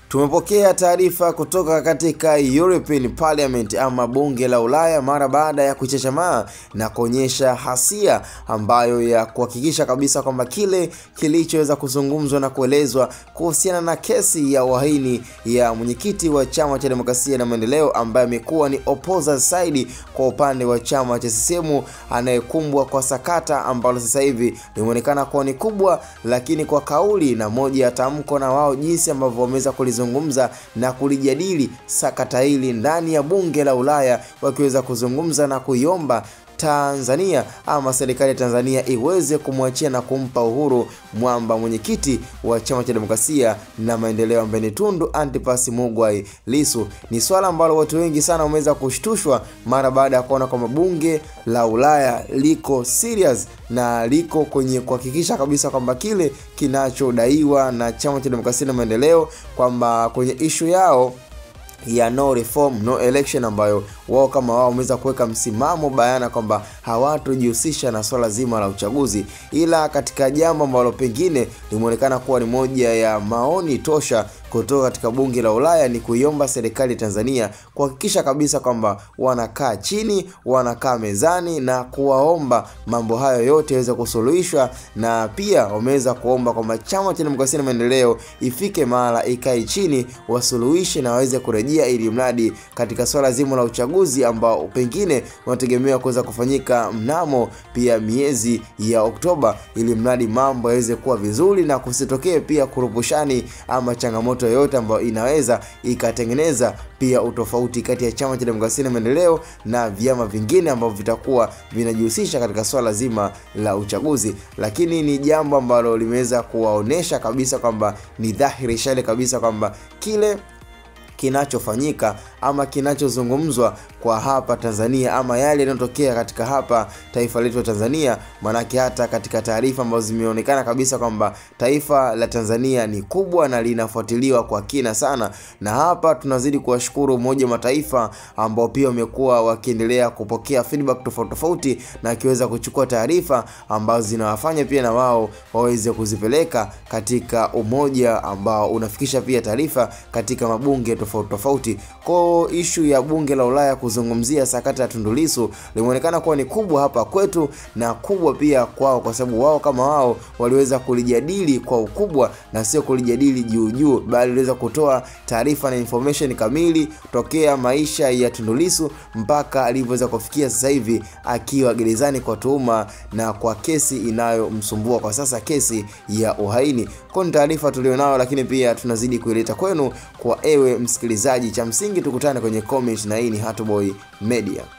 Tumepokea taarifa kutoka katika European Parliament ama bunge la Ulaya mara baada ya kuchechamaa na kuonyesha hasia ambayo ya kuhakikisha kabisa kwamba kile kilichoweza kuzungumzwa na kuelezwa kuhusiana na kesi ya uhaini ya mwenyekiti wa Chama cha Demokrasia na Maendeleo ambaye amekuwa ni opposer side kwa upande wa chama cha CCM, anayekumbwa kwa sakata ambalo sasa hivi limeonekana kuwa ni kubwa, lakini kwa kauli na moja ya tamko na wao jinsi ambavyo wameweza kulizungumza na kulijadili sakata hili ndani ya bunge la Ulaya, wakiweza kuzungumza na kuiomba Tanzania ama serikali ya Tanzania iweze kumwachia na kumpa uhuru mwamba mwenyekiti wa Chama cha Demokrasia na Maendeleo ambaye ni Tundu Antipas Mugwai Lissu. Ni swala ambalo watu wengi sana wameweza kushtushwa mara baada ya kuona kwamba bunge la Ulaya liko serious na liko kwenye kuhakikisha kabisa kwamba kile kinachodaiwa na Chama cha Demokrasia na Maendeleo kwamba kwenye issue yao ya no reform no election, ambayo wao kama wao wameweza kuweka msimamo bayana kwamba hawatojihusisha na swala zima la uchaguzi, ila katika jambo ambalo pengine limeonekana kuwa ni moja ya maoni tosha kutoka katika bunge la Ulaya ni kuiomba serikali ya Tanzania kuhakikisha kabisa kwamba wanakaa chini, wanakaa mezani na kuwaomba mambo hayo yote yaweze kusuluhishwa, na pia wameweza kuomba kwamba Chama cha Demokrasia na Maendeleo ifike mahala ikae chini wasuluhishe na waweze kurejea, ili mradi katika swala zima la uchaguzi ambao pengine wanategemea kuweza kufanyika mnamo pia miezi ya Oktoba, ili mradi mambo yaweze kuwa vizuri na kusitokee pia kurupushani ama changamoto yoyote ambayo inaweza ikatengeneza pia utofauti kati ya Chama cha Demokrasia na Maendeleo na vyama vingine ambavyo vitakuwa vinajihusisha katika swala zima la uchaguzi. Lakini ni jambo ambalo limeweza kuwaonesha kabisa kwamba ni dhahiri shahiri kabisa kwamba kile kinachofanyika ama kinachozungumzwa kwa hapa Tanzania ama yale yanayotokea katika hapa taifa letu la Tanzania, manake hata katika taarifa ambazo zimeonekana kabisa kwamba taifa la Tanzania ni kubwa na linafuatiliwa kwa kina sana. Na hapa tunazidi kuwashukuru Umoja wa Mataifa ambao pia wamekuwa wakiendelea kupokea feedback tofauti tofauti na kiweza kuchukua taarifa ambazo zinawafanya pia na wao waweze kuzipeleka katika umoja ambao unafikisha pia taarifa katika mabunge tofauti tofauti. Kwa issue ya bunge la Ulaya kuzungumzia sakata ya Tundu Lissu limeonekana kuwa ni kubwa hapa kwetu na kubwa pia kwao, kwa sababu wao kama wao waliweza kulijadili kwa ukubwa na sio kulijadili juu juu, bali waliweza kutoa taarifa na information kamili tokea maisha ya Tundu Lissu mpaka alivyoweza kufikia sasa hivi akiwa gerezani kwa tuhuma na kwa kesi inayomsumbua kwa sasa, kesi ya uhaini. Kwa ni taarifa tulionayo, lakini pia tunazidi kuileta kwenu kwa ewe msikilizaji. Cha msingi tukutane kwenye comment, na hii ni Hatboy Media.